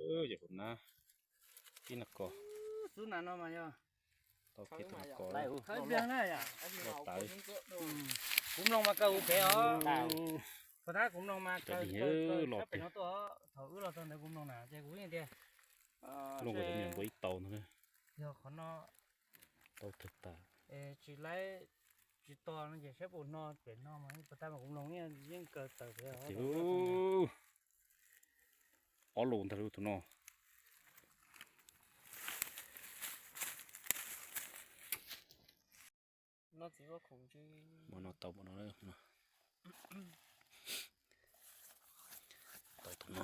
Yog kuv na, ib na ko. Xub na no mas yog. Tau kiag tus na ko. Khawb biag na yom. Los tawv. Kuv mloog mas kawg kuv kev os. Puas tab kuv mloog mas kawg kawg kawg sab pem no tuaj. Thaum wb los txog ntawd kuv mloog na ces kuv yeej tias, mloog kuv cov me nyuam npua ib tau no. Yog qhov no tau tag tas. Tsis laib tsis to no ces saib puas no pem no mas puas tab mas kuv mloog yeej kawg tawm pem. Ob lus ntag lub tus no. Hmo no tau npaum no. Tau tus no,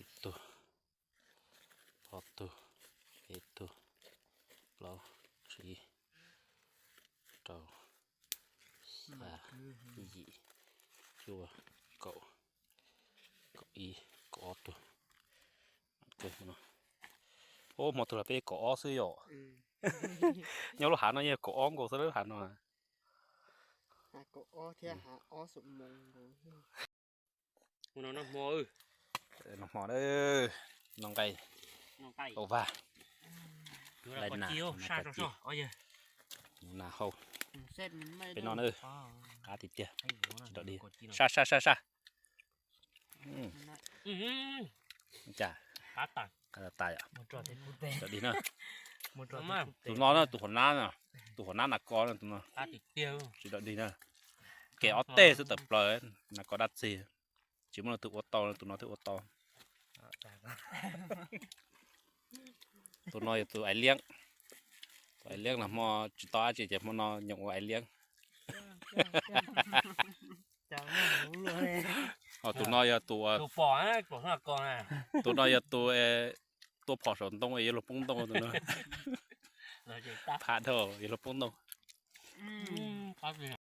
ib tug, ob tug, peb tug, plaub, tsib, rau, xya, yim, cuaj, kaum, kaum ib, kaum ob tug. Ub, hmo twg los peb kaum ob xwb yom. Nyob lub hav no yog kaum ob nkaus xwb lub hav no. Noj hmo, noj nqaij, ua vaj, nas hau, peb no na, qab tiag tiag, tsis dog dig, saj saj saj saj. Cas, qab tas yom, tsis dog dig na. Tus no na, tus huam nab, tus huam nab nas ko na, tus no tsis dog dig na. Kev ob teg xwb tawm plaws, nas ko dab txig. Tsis muaj leej twg ua tau, tus no thiaj ua tau. Tus no yog tus aiv liab. Tus aiv liab los hmo tsis tau dab tsi ces hmo no nyob ua aiv liab. Ho tus no yog tus, tus no yog tus tuaj phom saum ntoo es yuav luag poob ntoo tus no. Phaj dhau yuav luag poob ntoo.